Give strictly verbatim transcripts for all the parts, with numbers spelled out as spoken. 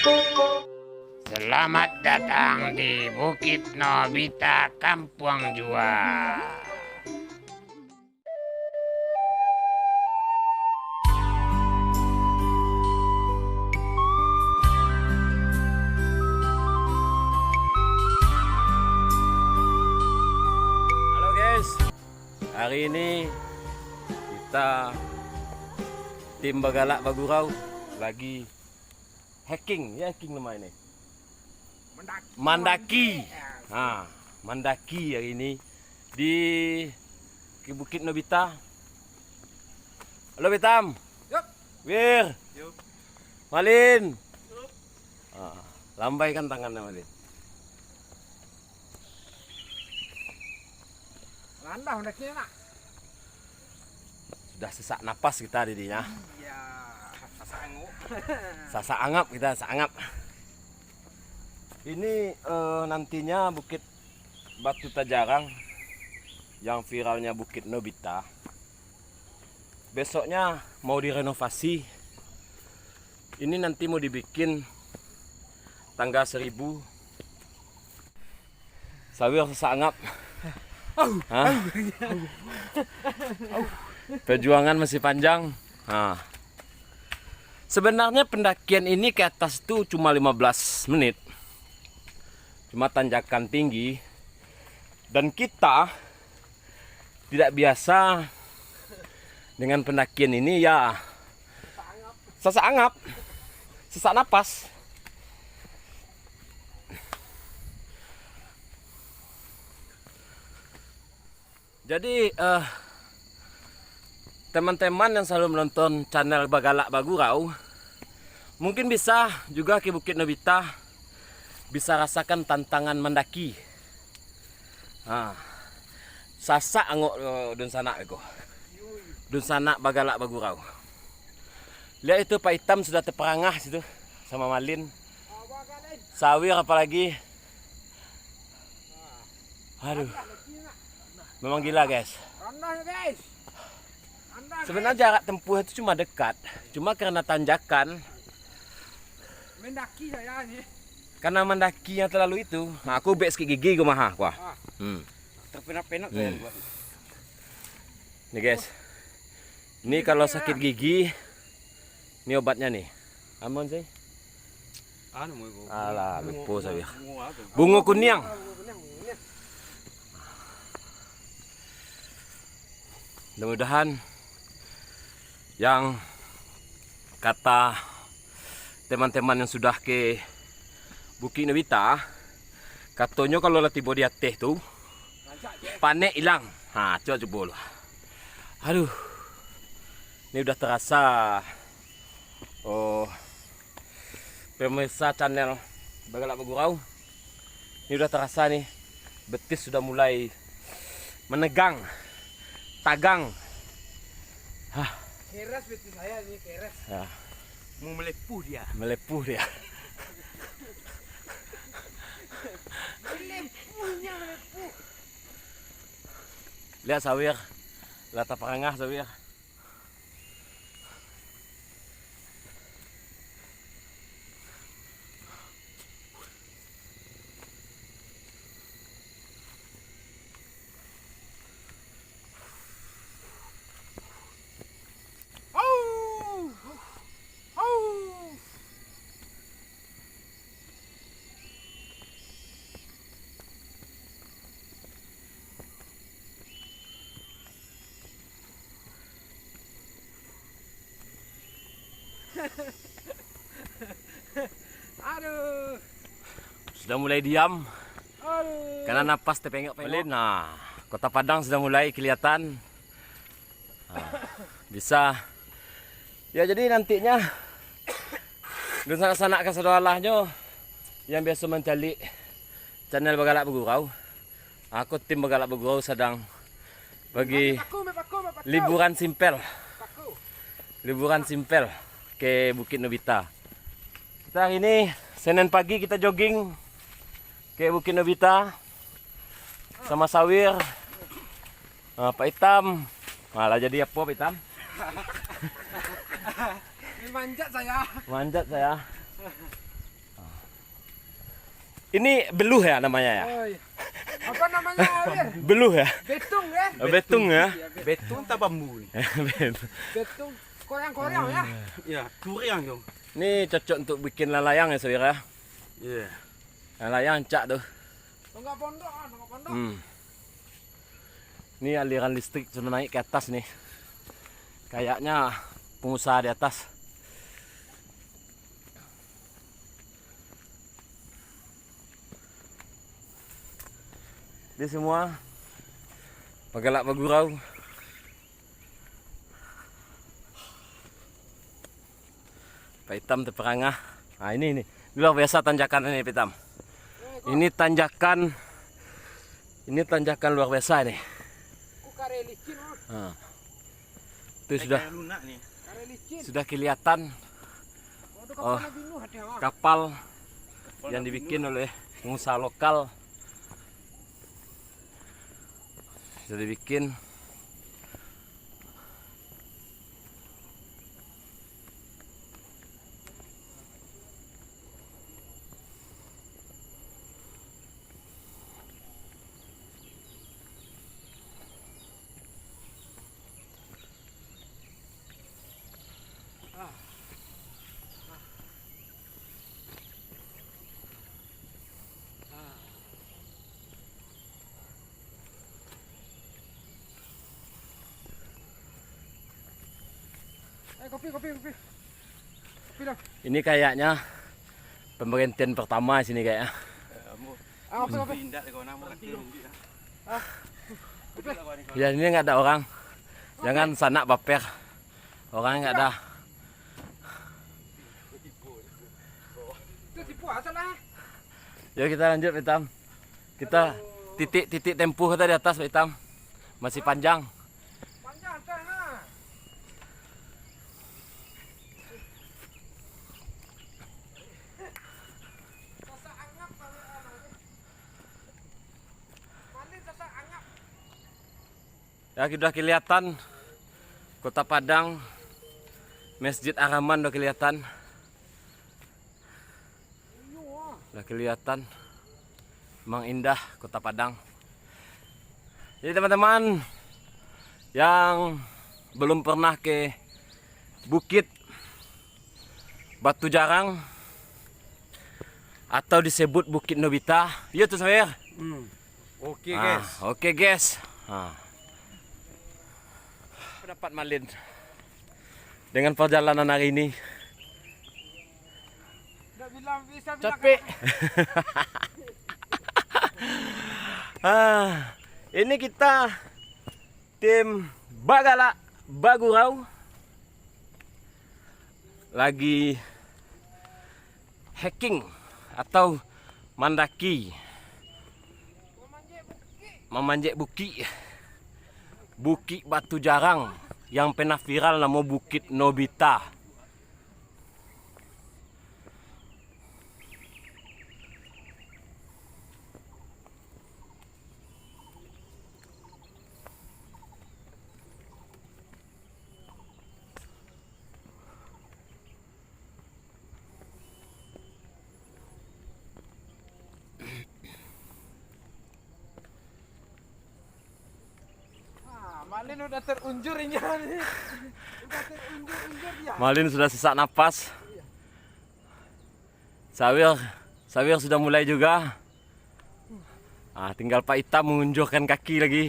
Selamat datang di Bukit Nobita Kampuang Jua. Halo guys, hari ini kita tim Bagalak Bagurau lagi hiking, ya hiking namanya ini. Mandaki. Mandaki. Ha, mandaki hari ini di, di Bukit Nobita. Halo Bitam. Yup. Wir. Yup. Malin. Yup. Ha, lambaikan tangannya Malin. Randah mandaki nak. Sudah sesak napas kita di dinya. Iya, sasak angok. Sasak angap kita, sasak angap. Ini, eh, nantinya Bukit Batu Tajarang yang viralnya Bukit Nobita. Besoknya mau direnovasi. Ini nanti mau dibikin tangga seribu. Sawir sasak angap. Hah? Perjuangan masih panjang. Ha. Sebenarnya pendakian ini ke atas tu cuma lima belas menit. Cuma tanjakan tinggi. Dan kita tidak biasa dengan pendakian ini, ya. Sasak angap, sesak napas. Jadi, eh, teman-teman yang selalu menonton channel Bagalak Bagurau, mungkin bisa juga ke Bukit Nobita, bisa rasakan tantangan mandaki. Ha. Sasak angok, eh, dunsanak ko. Dunsanak Bagalak Bagurau. Lihat itu, Pak Itam sudah terperangah situ sama Malin. Sawir apalagi. Aduh. Memang gila, guys. Randahnyo, guys. Randah, guys. Sebenarnya jarak tempuh itu cuma dekat. Cuma karena tanjakan. Mendaki saya ni. Karena mendaki yang terlalu itu. Nah, aku ubek sakik gigi ko mah, kuah. Ah. Hmm. Terpenak-penak saya, hmm, buat. Nih, guys. Ini kalau sakit gigi, ini obatnya nih. Aman sih. Anu, mau ibu. Alah, bungo, lupa bungo, saya. Bungo apa? Bungo kuniang. Bungo kuniang, bungo kuniang. Mudah-mudahan yang kata teman-teman yang sudah ke Bukit Nobita, katonyo kalau lah tibo di ateh tu, panek ilang. Ha, cubo, cubo lu. Aduh. Ini udah terasa, oh, pemirsa channel Bagalak Bagurau. Ini udah terasa nih, betis sudah mulai menegang, tagang. Hah. Keras betis saya ini, keras. Ya. Mau melepuh dia. Melepuh dia. Melepuhnya melepuh. Lihat sawir, lah taparangah sawir. Aduh. Sudah mulai diam. Aduh. Karena napas terpengok-pengok. Nah, Kota Padang sudah mulai kelihatan. Nah, bisa. Ya, jadi nantinya dunsanak-sanak kasadolahnyo yang biasa mancaliak channel Bagalak Bagurau. Aku tim Bagalak Bagurau sadang bagi liburan simpel. Liburan simpel ke Bukit Nobita. Kita hari ini Senin pagi kita jogging ke Bukit Nobita sama Sawir. Ah, Pak Itam. Malah jadi apa, Pak Itam? Ini manjat saya. Manjat saya. Ini beluh ya namanya ya? Oi. Apa namanya, Wir? Beluh ya? Betung, ya? Oh, betung ya? Iya, betung. Betung atau bambu ni? Betung. Betung. Koreang-koreang, ya? Ya, koreang tu. Ini cocok untuk bikin lalayang ya, saudara? Iya. Lalayang cak tu. Tonggak pondok, ah, tonggak pondok. Hmm. Ini aliran listrik sudah naik ke atas nih. Kayaknya pengusaha di atas. Dia semua bagalak bagurau. Pak Itam terperangah. Nah, ini, ini. Luar biasa tanjakan ini, Pak Itam. Ini tanjakan, ini tanjakan luar biasa ini. Nah. Itu sudah, sudah kelihatan, oh, kapal yang dibikin oleh pengusaha lokal. Sudah dibikin. Eh, kopi, kopi, kopi. Kopi dong. Ini kayaknya pemberhentian pertama sini kayaknya. Ah, kopi, kopi. Ya, ini nggak ada orang. Jangan sanak baper. Orang nggak ada. Itu tipu aja lah. Yo, kita lanjut, Pak Itam. Kita titik-titik tempuh kita di atas, Pak Itam. Masih panjang. Panjang, Cang, ha. Sasak angap, Malin, sasak angap. Ya, sudah kelihatan Kota Padang, Masjid Ar-Rahman sudah kelihatan. Sudah kelihatan. Memang indah Kota Padang. Jadi, teman-teman yang belum pernah ke Bukit Batu Jarang atau disebut Bukit Nobita, iya tu, Sawir? Hmm. Oke, ah, guys. Oke, guys. Ah. Pendapat Malin dengan perjalanan hari ini? Nggak bilang bisa, bilang capek. Ah, ini kita tim Bagalak Bagurau lagi hiking atau mandaki, mamanjek bukik, Bukik Batu Jarang yang pernah viral namo Bukit Nobita. Ah, Malin udah terunjur ini, Malin. Udah terunjur-unjur dia. Malin sudah sesak napas. Iya. Sawir, Sawir sudah mulai juga. Ah, tinggal Pak Itam mengunjurkan kaki lagi.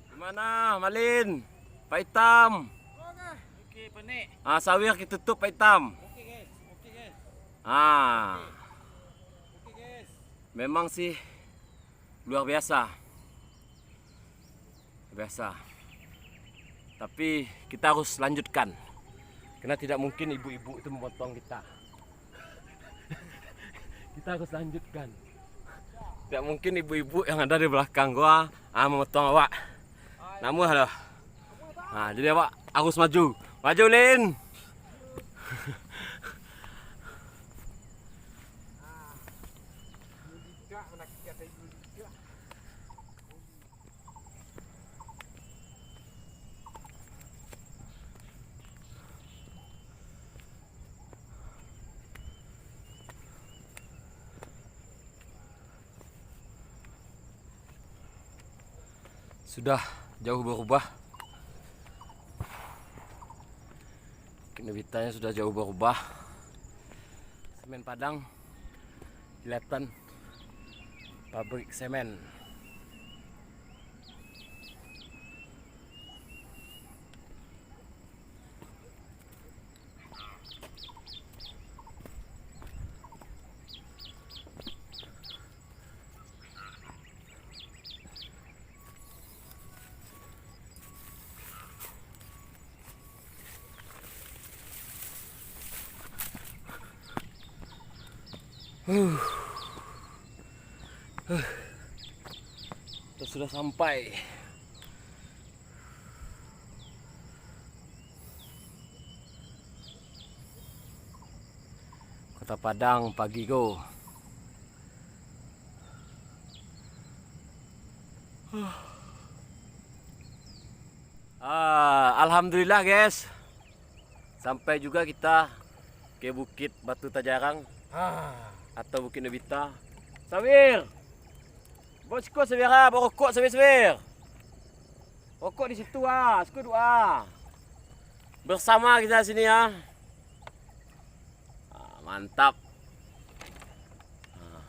Gimana, Malin? Pak Itam. Oke, panik. Ah, Sawir kita tutup, Pak Itam. Oke, guys. Oke, guys. Ah. Oke, guys. Memang sih luar biasa. Biasa. Tapi kita harus lanjutkan. Karena tidak mungkin ibu-ibu itu memotong kita. Kita harus lanjutkan. Tidak mungkin ibu-ibu yang ada di belakang gua, ah, memotong awak. Namuah dah. Nah, jadi awak harus maju. Maju, Lin. Sudah jauh berubah. Bukik Nobitanya sudah jauh berubah. Semen Padang kelihatan, pabrik semen. Huh. Huh. Kita sudah sampai. Kota Padang pagi ko. Ah, alhamdulillah, guys. Sampai juga kita ke Bukit Batu Tajarang, ah, atau Bukit Nobita. Sawir! Bawa siko, Sawir, ah, bawa rokok, Sawir, Sawir. Rokok di situ, ah, siko duo, ah. Bersama kita sini, ah. Ah, mantap. Ah.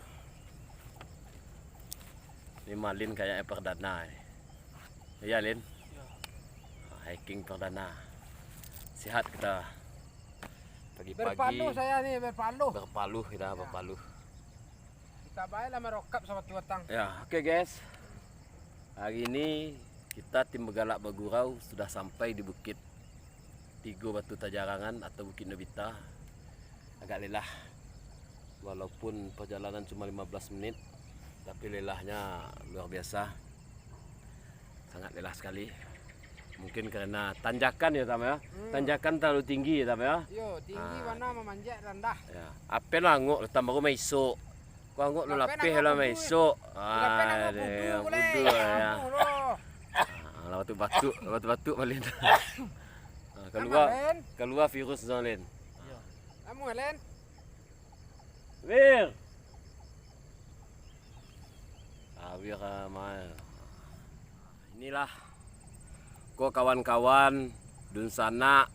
Ni Malin kayaknya perdana ni. Iya, Lin? Iya. Ah, hiking perdana. Sehat kita. Pagi-pagi. Berpaluh saya ni, berpaluh. Berpaluh kita, ya, berpaluh. Kita baiklah merokap sama tuatang. Ya, oke, guys. Hari ini kita tim Bagalak Bagurau sudah sampai di Bukit Tigo Batu Tajarangan atau Bukit Nobita. Agak lelah. Walaupun perjalanan cuma lima belas menit, tapi lelahnya luar biasa. Sangat lelah sekali. Mungkin karena tanjakan ya, Tam, ya. Hmm. Tanjakan terlalu tinggi ya, Tam, ya. Yo, tinggi. Ah, mana memanjat rendah. Ya. Apo lah angok, Tam, baru maisok. Ko angok lo lapeh lah maisok. Lapeh lah angok budu, budu ya. Ah, lah batuk-batuk, lah batuk-batuk baliak. Ah, keluar, keluar virus Zalin. Yo. Kamu, Len? Wir. Ah, wir, ah, ma-, inilah. Ko kawan-kawan, dunsanak,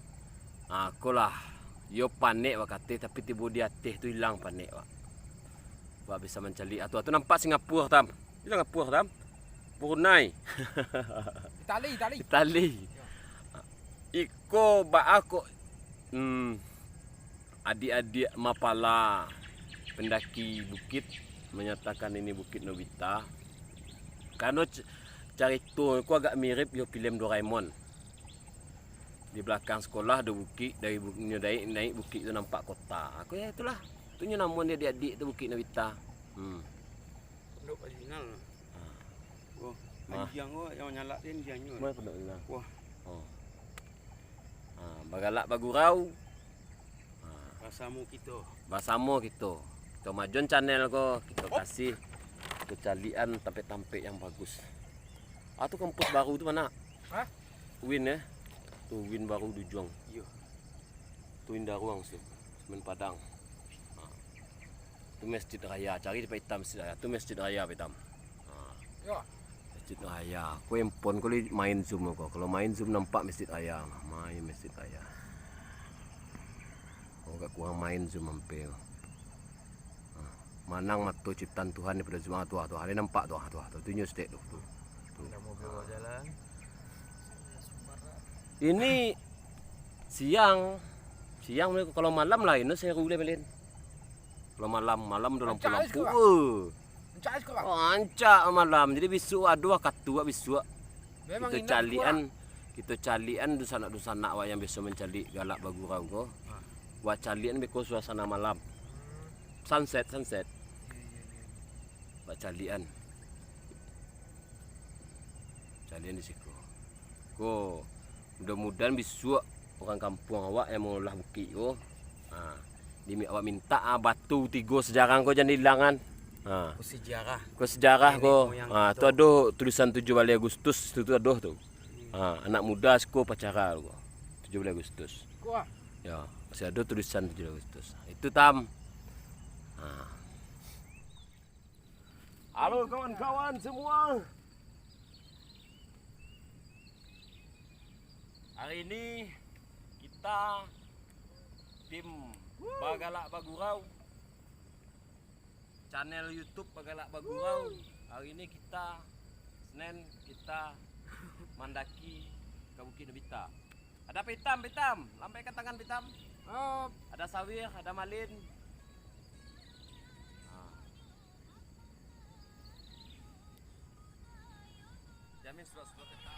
ah, ko lah. Yo panek wak kateh, tapi tibo di ateh tu ilang panek wak. Wak bisa mancaliak. Ah, tu, tu nampak Singapura, Tam. Ilang Singapura, Tam. Brunei. Itali, Itali. Itali. Yo. Iko baa kok, hmm, adiak-adiak mapala pendaki bukit manyatakan ini Bukit Nobita. Karano c-, carito ko agak mirip jo filem Doraemon. Di balakang sekolah ado bukik, dari bu-, nyo naik, naik bukik tu nampak kota. Ko yo itulah. Tu nyo namo di adiak-adiak tu Bukit Nobita. Hmm. Pondok Pazinal. Ah. Oh, mah. Anjiang ko yang manyalak tu anjiangnyo. Mah pondok Pazinal. Wah. Oh. Ah, Bagalak Bagurau. Ah. Basamo kito. Basamo kito. Kito majuan channel ko, kito kasih kito caliak-an tampek-tampek yang bagus. Ah, tu kampus baru tu ma? Hah? Uin, eh. Tu Uin baru di ujuang. Iyo. Tu Indaruang situ, Semen Padang. Ha. Tu Masjid Raya, cari di Pak Itam Masjid Raya. Tu Masjid Raya Pak Itam. Ha. Yo. Masjid Raya. Ko handphone ko lai main zoom ko. Kalau main zoom nampak Masjid Raya. Main Masjid Raya. Oh, agak kurang main zoom ampia. Ah, manang mato ciptaan Tuhan daripada zoom. Ah, tu, ah, tu, ah, ado nampak tu, ah, tu, ah, tu, tu nyo stek tu, tu. Tu. Ada mobil bawa jalan. Ini siang, siang kalau malam lain, no, seru deh, Melin. Kalau malam, malam udah lampu-lampu. Rancak, eh. Oh, rancak malam. Jadi bisuak ado wakatu, bisuak. Memang kito indak caliak-an, kurang. Kito caliak-an dunsanak-dunsanak awak yang biaso mancaliak Galak Bagurau ko. Ha. Wak caliak-an beko suasana malam. Hmm. Sunset, sunset. Iya, iya, iya. Wak caliak-an. Caliak-an di siko. Ko, mudah-mudahan bisuak urang kampuang awak yang mangolah bukik ko. Ha. Di mi-, awak mintak, ah, batu tigo sajarang ko jan diilangan. Ha. Ko sejarah. Ko sejarah ko. Nenek moyang kito. Ha, tu ado tulisan tujuh baleh Agustus, tu, tu ado tu. Hmm. Ha, anak muda siko upacara ko. Tujuh baleh Agustus. Ko ah? Ya, masih ado tulisan tujuh baleh Agustus. Itu, Tam. Ha. Halo kawan-kawan semua. Hari ini kita tim Bagalak Bagurau, channel YouTube Bagalak Bagurau. Hari ini kita Senin, kita mandaki ke Bukit Nubita. Ada Pitam, Pitam, lambaikan tangan Pitam. Ada Sawir, ada Malin. Nah. Jamin sudah-sudah kita.